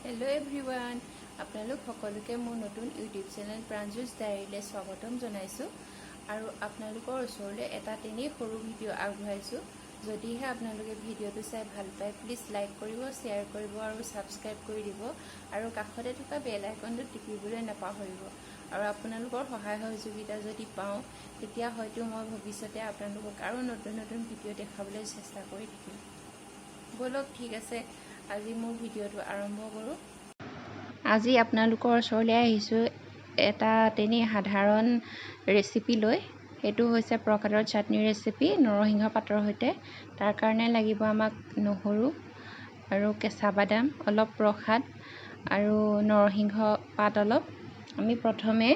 Hello' everyone, আপোনালোক সকলোকে মোৰ নতুন ইউটিউব চেনেল প্ৰাঞ্জুজ ডায়েৰীলৈ স্বাগতম জনাইছোঁ আৰু আপোনালোকৰ ওচৰলৈ এটা তেনেই সৰু ভিডিঅ' আগবঢ়াইছোঁ। যদিহে আপোনালোকে ভিডিঅ'টো চাই ভাল পায়, প্লিজ লাইক কৰিব, শ্বেয়াৰ কৰিব আৰু ছাবস্ক্ৰাইব কৰি দিব আৰু কাষতে থকা বেল আইকনটো টিপিবলৈ নাপাহৰিব। আৰু আপোনালোকৰ সহায় সহযোগিতা যদি পাওঁ, তেতিয়া হয়তো মই ভৱিষ্যতে আপোনালোকক আৰু নতুন নতুন ভিডিঅ' দেখাবলৈ চেষ্টা কৰি থাকিম। ব'লক, ঠিক আছে, আজি মোৰ ভিডিঅ'টো আৰম্ভ কৰোঁ। আজি আপোনালোকৰ ওচৰলৈ আহিছোঁ এটা তেনেই সাধাৰণ ৰেচিপি লৈ। সেইটো হৈছে প্ৰসাদৰ চাটনি ৰেচিপি নৰসিংহ পাতৰ সৈতে। তাৰ কাৰণে লাগিব আমাক নহৰু আৰু কেঁচা বাদাম অলপ, প্ৰসাদ আৰু নৰসিংহ পাত অলপ। আমি প্ৰথমে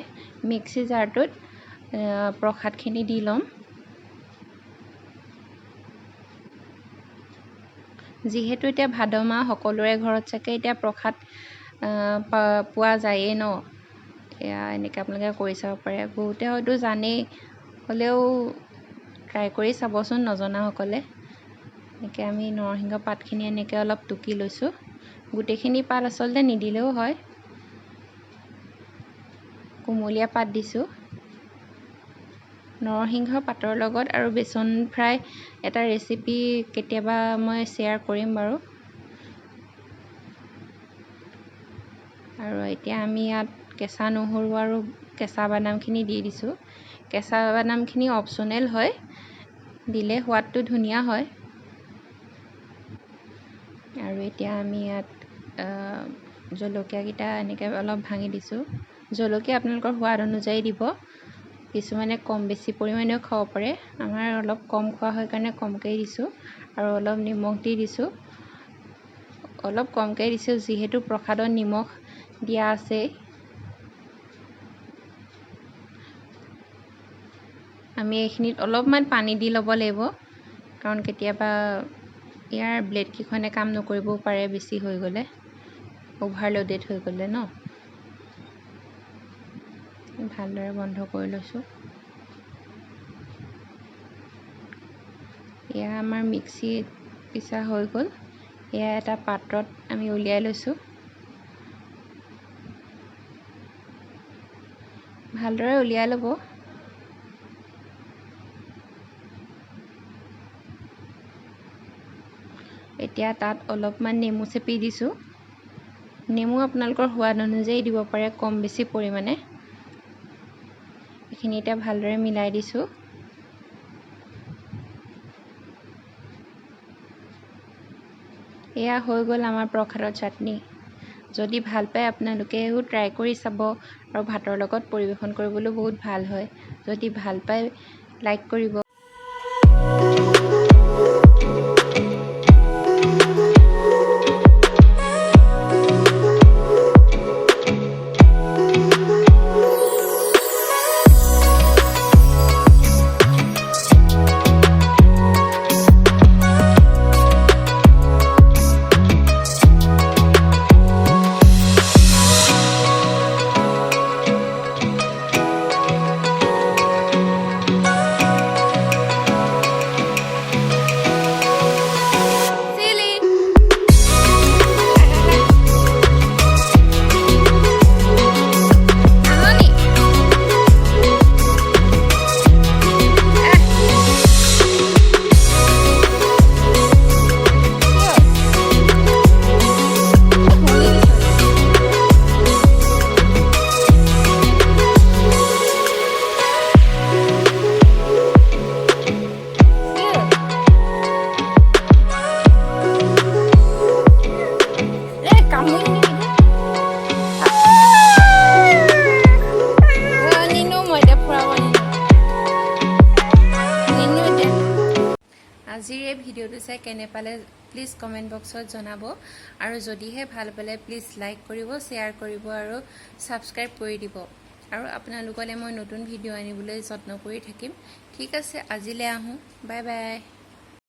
মিক্সি জাৰটোত প্ৰসাদখিনি দি ল'ম। যিহেতু এতিয়া ভাদ মাহ, সকলোৰে ঘৰত চাগে এতিয়া প্ৰসাদ পোৱা যায়েই ন। এয়া এনেকৈ আপোনালোকে কৰি চাব পাৰে। বহুতে হয়তো জানেই, হ'লেও ট্ৰাই কৰি চাবচোন নজনাসকলে। এনেকৈ আমি নৰসিংহ পাতখিনি এনেকৈ অলপ টুকি লৈছোঁ। গোটেইখিনি পাত আচলতে নিদিলেও হয়, কুমলীয়া পাত দিছোঁ। নৰসিংহ পাতৰ লগত আৰু বেচন ফ্ৰাই এটা ৰেচিপি কেতিয়াবা মই শ্বেয়াৰ কৰিম বাৰু। আৰু এতিয়া আমি ইয়াত কেঁচা নহৰু আৰু কেঁচা বাদামখিনি দি দিছোঁ। কেঁচা বাদামখিনি অপশ্যনেল হয়, দিলে সোৱাদটো ধুনীয়া হয়। আৰু এতিয়া আমি ইয়াত জলকীয়াকেইটা এনেকৈ অলপ ভাঙি দিছোঁ। জলকীয়া আপোনালোকৰ সোৱাদ অনুযায়ী দিব, কিছুমানে কম বেছি পৰিমাণেও খাব পাৰে। আমাৰ অলপ কম খোৱা হয় কাৰণে কমকৈ দিছোঁ। আৰু অলপ নিমখ দি দিছোঁ, অলপ কমকৈ দিছোঁ যিহেতু প্ৰসাদত নিমখ দিয়া আছেই। আমি এইখিনিত অলপমান পানী দি ল'ব লাগিব, কাৰণ কেতিয়াবা ইয়াৰ ব্লেডকেইখনে কাম নকৰিবও পাৰে বেছি হৈ গ'লে, অ'ভাৰলোডেড হৈ গ'লে ন। ভালদৰে বন্ধ কৰি লৈছোঁ। এয়া আমাৰ মিক্সিত পিছা হৈ গ'ল। এয়া এটা পাত্ৰত আমি উলিয়াই লৈছোঁ। ভালদৰে উলিয়াই ল'ব। এতিয়া তাত অলপমান নেমু চেপি দিছোঁ। নেমু আপোনালোকৰ সোৱাদ অনুযায়ী দিব পাৰে, কম বেছি পৰিমাণে। এইখিনি এতিয়া ভালদৰে মিলাই দিছোঁ। এয়া হৈ গ'ল আমাৰ প্ৰসাদৰ চাটনি। যদি ভাল পায় আপোনালোকেও ট্ৰাই কৰি চাব আৰু ভাতৰ লগত পৰিৱেশন কৰিবলৈও বহুত ভাল হয়। যদি ভাল পায় লাইক কৰিব। চিলি আহনি। আহ। কি হ'ল? শুনি দিছোঁ। কি হ'ল? এ, কামুৰি নিদিবি দে। অ, নিনো মই এতিয়া ফুৰাব, নিনো নিনো এতিয়া। আজিৰ এই ভিডিঅ'টো চাই কেনে পালে প্লিজ কমেণ্ট বক্সত জনাব আৰু যদিহে ভাল পালে প্লিজ লাইক কৰিব, শ্বেয়াৰ কৰিব আৰু ছাবস্ক্ৰাইব কৰি দিব। আৰু আপোনালোকলৈ মই নতুন ভিডিঅ' আনিবলৈ যত্ন কৰি থাকিম। ঠিক আছে, আজিলৈ আহোঁ। Bye bye.